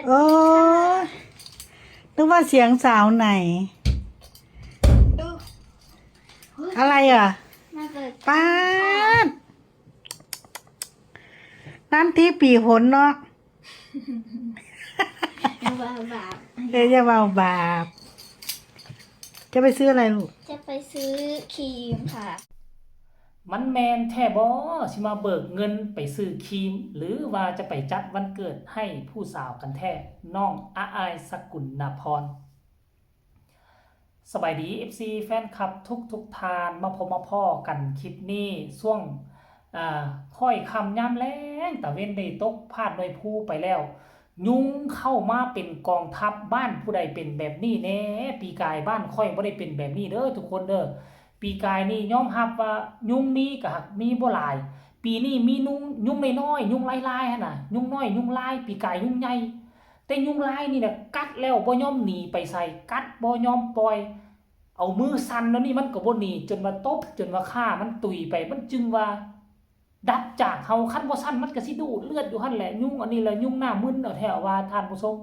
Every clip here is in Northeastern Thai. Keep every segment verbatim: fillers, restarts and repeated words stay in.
โอ้ย นึกว่าเสียงสาวไหน อะไรอ่ะ มาเปิด ป๊าด นั่นที่ปีหนเนาะ มาบาบาบ เดี๋ยวจะเบาบาป จะไปซื้ออะไรลูก จะไปซื้อครีมค่ะ มันแม่นแท้บ่ สิมาเบิกเงินไปซื้อครีม หรือว่าจะไปจัดวันเกิดให้ผู้สาวกันแท้ น้องอาอายสกุลนาพร สบายดี เอฟซี แฟนคลับทุกทุกๆท่าน มาพบมาพ้อกันคลิปนี้ช่วงอ่าค่อยค่ำยามแลงตะเว็นได้ตกพาดหน่วยภูไปแล้ว ยุงเข้ามาเป็นกองทัพ บ้านผู้ใดเป็นแบบนี้แน่ ปีกายบ้านข้อยบ่ได้เป็นแบบนี้เด้อทุกคนเด้อ ปีกายนี่ยอมรับว่ายุงมีก็หากมีบ่หลาย ปีนี้มียุงยุงน้อยๆยุงลายๆหั่นน่ะ ยุงน้อยยุงลาย ปีกายยุงใหญ่ แต่ยุงลายนี่น่ะกัดแล้วบ่ยอมหนีไปไส กัดบ่ยอมปล่อย เอามือสั่นแล้วนี่มันก็บ่หนี จนว่าตบ จนว่าฆ่ามันตุยไป มันจึงว่า ดับจากเฮา คันบ่สั่นมันก็สิดูดเลือดอยู่หั่นแหละ ยุงอันนี้ละยุงหน้ามึนเอาแท้ว่าท่านผู้ชม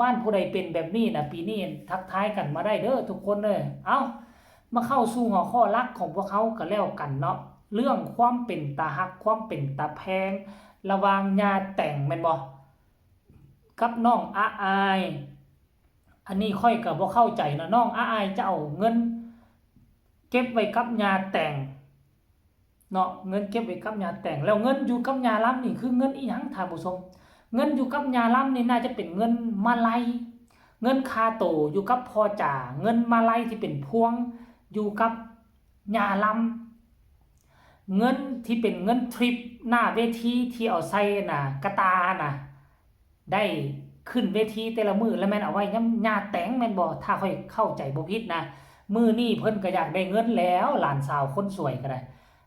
บ้านผู้ใดเป็นแบบนี้น่ะ ปีนี้ทักทายกันมาได้เด้อทุกคนเด้อ เอ้า มาเข้าสู่หัวข้อหลักของพวกเฮาก็แล้วกันเนาะ เรื่องความเป็นตาฮัก ความเป็นตาแพง ระหว่างย่าแตงแม่นบ่ กับน้องอาอาย อันนี้ข้อยก็บ่เข้าใจเนาะ น้องอาอายจะเอาเงิน เก็บไว้กับย่าแตงเนาะ เงินเก็บไว้กับย่าแตง แล้วเงินอยู่กับย่าลำนี่คือเงินอีหยังท่านผู้ชม เงินอยู่กับย่าลำนี่น่าจะเป็นเงินมาลัย เงินค่าโตอยู่กับพ่อจ๋า เงินมาลัยที่เป็นพวงอยู่กับย่าลำ เงินที่เป็นเงินทริปหน้าเวทีที่เอาใส่น่ะ กะตาน่ะ ได้ขึ้นเวทีแต่ละมื้อแล้วแม่นเอาไว้ย่ำย่าแตงแม่นบ่ ถ้าข้อยเข้าใจบ่ผิดนะ มื้อนี้เพิ่นก็อยากได้เงินแล้ว หลานสาวคนสวยก็ได้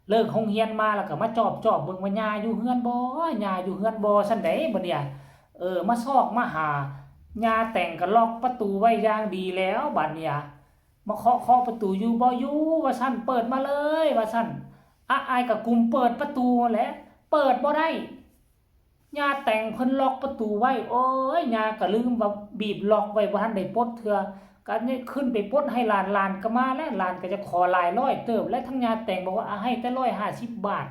เลิกโรงเรียนมาแล้วก็มาจอบจอบเบิ่งว่าย่าอยู่เฮือนบ่ ย่าอยู่เฮือนบ่ซั่นใด๋บัดเนี่ย เออ มาซอกมาหา ย่าแตงก็ล็อกประตูไว้อย่างดีแล้วบัดเนี่ย มาเคาะเคาะประตู อยู่บ่ อยู่ ว่าซั่น เปิดมาเลย ว่าซั่น อาอายก็กุมเปิดประตูแหละ เปิดบ่ได้ ย่าแตงเพิ่นล็อกประตูไว้ โอ้ย ย่าก็ลืมว่าบีบล็อกไว้ บ่ทันได้ปลดเทื่อ ก็นี่ขึ้นไปปลดให้หลาน หลานก็มาแล้ว หลานก็จะขอหลายร้อยเติบ และทั้งย่าแตงบอกว่า อ่ะ ให้แต่ร้อยห้าสิบบาท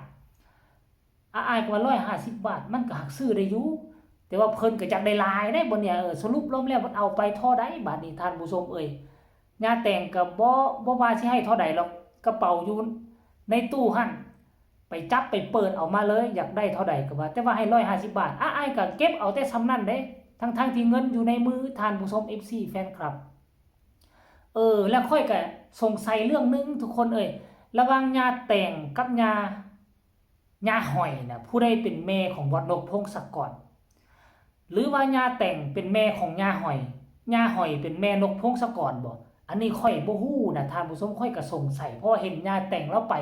อาอายก็ว่าร้อยห้าสิบบาท มันก็หักซื้อได้อยู่ แต่ว่าเพิ่นก็อยากได้หลายได้บ่เนี่ย เออ สรุปรวมแล้วมันเอาไปเท่าใดบาดนี้ท่านผู้ชมเอ่ย ย่าแตงก็บ่ บ่ว่าสิให้เท่าใดหรอก กระเป๋าอยู่ในตู้หั่น ไปจับไปเปิดเอามาเลย อยากได้เท่าใดก็ว่า แต่ว่าให้ร้อยห้าสิบบาท อาอายก็เก็บเอาแต่ส่ำนั้นเด้ ทั้งๆที่เงินอยู่ในมือท่านผู้ชม เอฟซี แฟนคลับ เออ แล้วข้อยก็สงสัยเรื่องหนึ่งทุกคนเอ่ย ระหว่างย่าแตงกับย่า ย่าหอยน่ะ ผู้ใดเป็นแม่ของบอสนกพงศกร หรือว่าย่าแตงเป็นแม่ของย่าหอย ย่าหอยเป็นแม่นกพงศกรบ่ อันนี้ข้อยบ่ฮู้นะท่านผู้ชม ข้อยก็สงสัย เพราะว่าเห็นย่าแตงลาวไป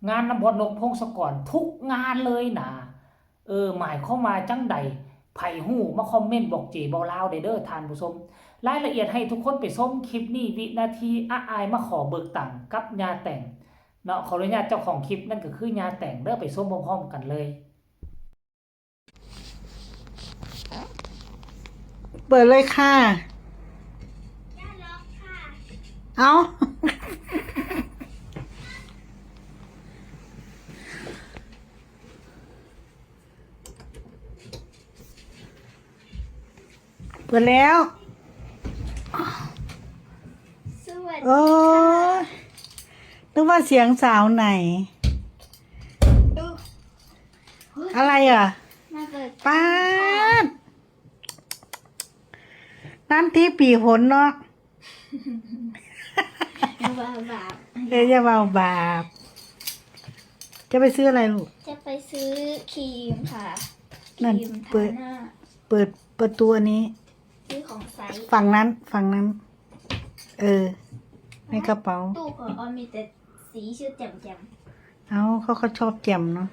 งานนำบอสนกพงศกรทุกงานเลยนะ เออ หมายความว่าจั่งใด ไผฮู้มาคอมเมนต์บอกเจบ่าวลาวได้เด้อท่านผู้ชม รายละเอียดให้ทุกคนไปชมคลิปนี้ วินาทีอาอายมาขอเบิกตังค์กับย่าแตงเนาะ ขออนุญาตเจ้าของคลิปนั่นก็คือย่าแตงเด้อ ไปชมพร้อมๆกันเลย เปิดเลยค่ะ เอา เปิดแล้ว สวัสดี โอ้ย นึกว่าเสียงสาวไหน อะไรอ่ะ มาเปิด ป๊าด นั่นที่ปีหนเนาะ มาบาบาบ เดี๋ยวจะเบาบาป จะไปซื้ออะไรลูก จะไปซื้อครีมค่ะ นั่น ครีม เปิ ทา ด หน้า เปิดประตูอันนี้ ซื้อของใช้ ฝั่งนั้น ฝั่งนั้น เออ ในกระเป๋า ตู้ของออมมีแต่สีชุดแจ่ม เอาเขาเขาชอบแจ่มเนาะ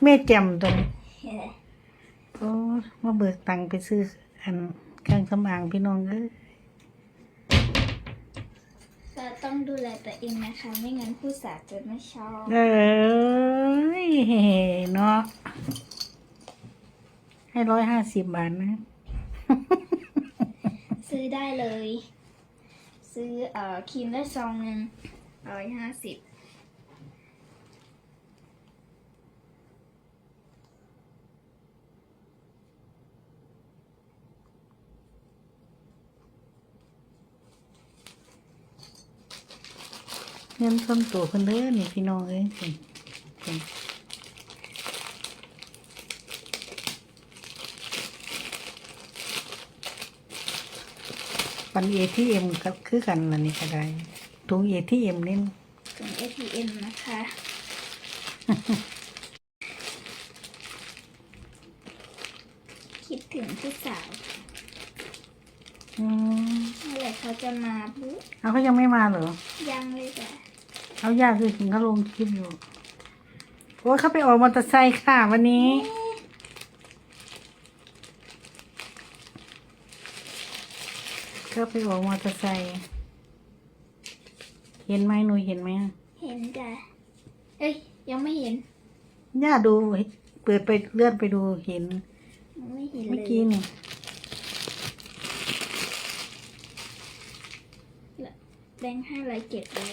แม่แจ่มตรง ๆเห็นไหม โอ้ มาเบิกตังค์ไปซื้อ อันเครื่องสำอางพี่น้องเอ้ย เราต้องดูแลตัวเองนะคะ ไม่งั้นผู้สาวจะไม่ชอบ เอ้ยเนาะ ให้ร้อยห้าสิบบาทนะ ซื้อได้เลย ซื้อเอ่อครีมได้ซองหนึ่งร้อยห้าสิบ เงินส่วนตัวเพิ่นเด้อนี่พี่น้องเอ้ย ปัน เอทีเอ็ม ก็คือกันล่ะนี่ก็ได้ ถุง เอทีเอ็ม นี่ ถุง เอทีเอ็ม นะคะ คิดถึงพี่สาว อืม เมื่อไหร่เขาจะมาปุ๊บ เอาเขายังไม่มาเหรอ ยังเลยจ้ะ เอายากคือถึงเขาลงคลิปอยู่ โอ้ยเขาไปออกมอเตอร์ไซค์ค่ะวันนี้ เขาไปออกมอเตอร์ไซค์ เห็นไหมหนูเห็นไหม เห็นจ้ะ เอ้ย ยังไม่เห็น ย่าดู เปิดไปเลื่อนไปดูเห็น ยังไม่เห็น เมื่อ เลย กี้นี่ แบงค์ห้าร้อยเก็บไว้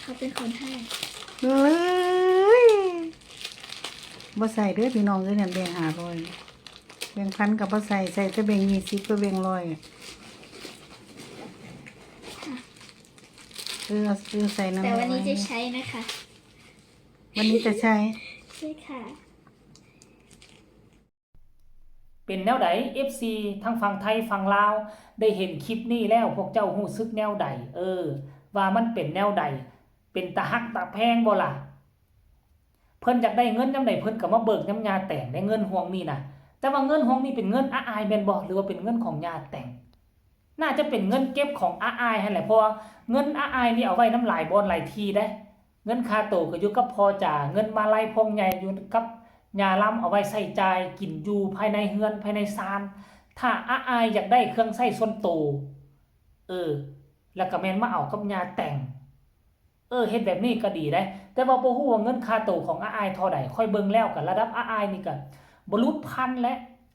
เขาเป็นคนให้ เฮ้ย บ่ใส่เด้อพี่น้องเอ้ยนั่นแบงค์ห้าร้อย แบงค์พันก็บ่ใส่ ใส่แต่แบงค์ยี่สิบกับแบงค์ร้อย เออเอาเออใส่นั่น แต่วันนี้ ไว้ จะใช้นะคะ วันนี้จะใช้ ใช่ค่ะ เป็นแนวใด เอฟซี ทั้งฝั่งไทยฝั่งลาว ได้เห็นคลิปนี้แล้วพวกเจ้ารู้สึกแนวใด เออ ว่ามันเป็นแนวใด เป็นตาฮักตาแพงบ่ล่ะ เพิ่นอยากได้เงินยามใดเพิ่นก็มาเบิกยามย่าแต่งได้เงินห่วงนี้นะ แต่ว่าเงินห่วงนี้เป็นเงินอาอายแม่นบ่ หรือว่าเป็นเงินของย่าแต่ง น่าจะเป็นเงินเก็บของอาอายหั่นแหละ เพราะว่าเงินอาอายนี่เอาไว้นำหลายบ่อนหลายที่เด้ เงินค่าโตก็อยู่กับพ่อจ๋า เงินมาลัยพวงใหญ่อยู่กับย่าลำ เอาไว้ใช้จ่ายกินอยู่ภายในเฮือนภายในซาน ถ้าอาอายอยากได้เครื่องใช้ส่วนโต เออ แล้วก็แม่นมาเอากับย่าแต่ง เออ เฮ็ดแบบนี้ก็ดีเด้ แต่ว่าบ่ฮู้ว่าเงินค่าโตของอาอายเท่าใด ข้อยเบิ่งแล้วก็ระดับอาอายนี่ก็บ่หลุดพันและ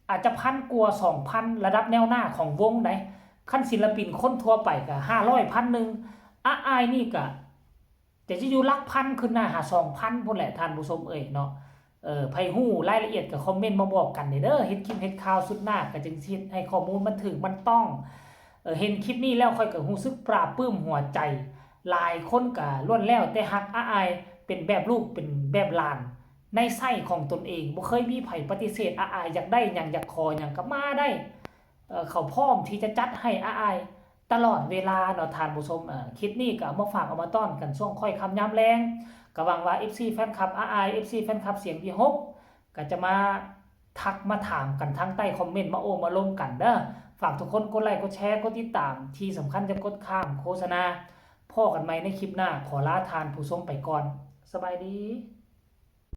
อาจจะพันกว่า สองพัน ระดับแนวหน้าของวงใด คันศิลปินคนทั่วไปก็ห้าร้อย พันหนึ่ง อาอายนี่ก็ จะอยู่หลักพันขึ้นหน้าหา สองพัน พุ้นแหละท่านผู้ชมเอ้ยเนาะ เออ ไผฮู้รายละเอียดก็คอมเมนต์มาบอกกันเด้อ เฮ็ดคลิปเฮ็ดข่าวสุดหน้าก็จึงสิเฮ็ดให้ข้อมูลมันถูกมันต้อง เออ เห็นคลิปนี้แล้วข้อยก็รู้สึกปลาบปลื้มหัวใจ หลายคนก็ล้วนแล้วแต่ฮักอาอายเป็นแบบลูกเป็นแบบหลานในไส้ของตนเอง บ่เคยมีไผปฏิเสธอาอายอยากได้หยังอยากขอหยังก็มาได้ เอ่อ เขาพร้อมที่จะจัดให้อาอายตลอดเวลาเนาะท่านผู้ชม เอ่อ คลิปนี้ก็เอามาฝากเอามาต้อนกันช่วงค่อยค่ำยามแลง ก็หวังว่า เอฟซี แฟนคลับอาอาย เอฟซี แฟนคลับเสียงวีหก ก็จะมาทักมาถามกันทางใต้คอมเมนต์ มาโอ้มาลมกันเด้อ ฝากทุกคนกดไลค์กดแชร์กดติดตาม ที่สำคัญจะกดข้ามโฆษณา พ้อกันใหม่ในคลิปหน้า ขอลาท่านผู้ชมไปก่อน สบายดี